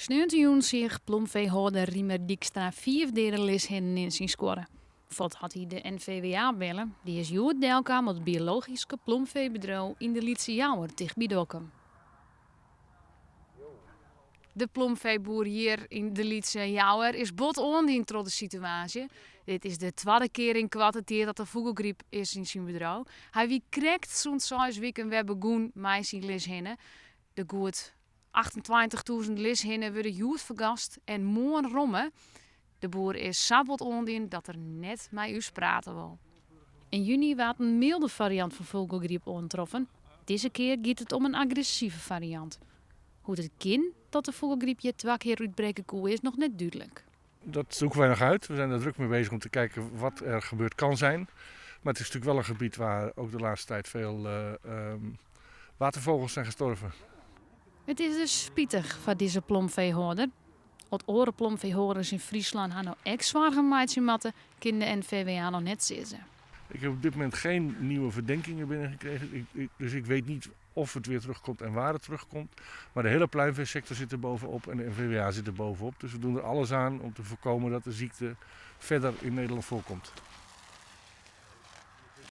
Sneontejûn seach plomfeehâlder Riemer Dykstra fiif deade lishinnen yn syn skuorre. Fuort hat hy de NVWA belle. Dy is hjoed delkaam op it biologyske plomfeebedriuw yn de Lytse Jouwer tichtby Dokkum. De plomfeeboer hjir yn de Lytse Jouwer is bot oandien troch de situaasje. Dit is de twadde kear yn koarte tiid dat der fûgelgryp is yn syn bedriuw. Hy wie krekt sûnt seis wiken wer begûn mei syn lishinnen. De goed 28.000 lishinnen wurde hjoed fergast en moarn romme. De boer is sa bot oandien dat er net mei ús prate wol. Yn juny waard in mylde fariant fan fûgelgryp oantroffen. Dizze kear giet it om in agressive fariant. Hoe't it kin dat de fûgelgryp hjir twa kear útbrekke koe is noch net dúdlik. Dat zoeken wij nog uit. We zijn er druk mee bezig om te kijken wat er gebeurd kan zijn. Maar het is natuurlijk wel een gebied waar ook de laatste tijd veel watervogels zijn gestorven. It is dus spitich foar dizze plomfeehâlder. Oft oare plomfeehâlders yn Fryslân har no ek soargen meitsje moatte, kin de NVWA noch net sizze. Ik heb op dit moment geen nieuwe verdenkingen binnengekregen. Dus ik weet niet of het weer terugkomt en waar het terugkomt. Maar de hele pluimveesector zit er bovenop en de NVWA zit er bovenop. Dus we doen er alles aan om te voorkomen dat de ziekte verder in Nederland voorkomt.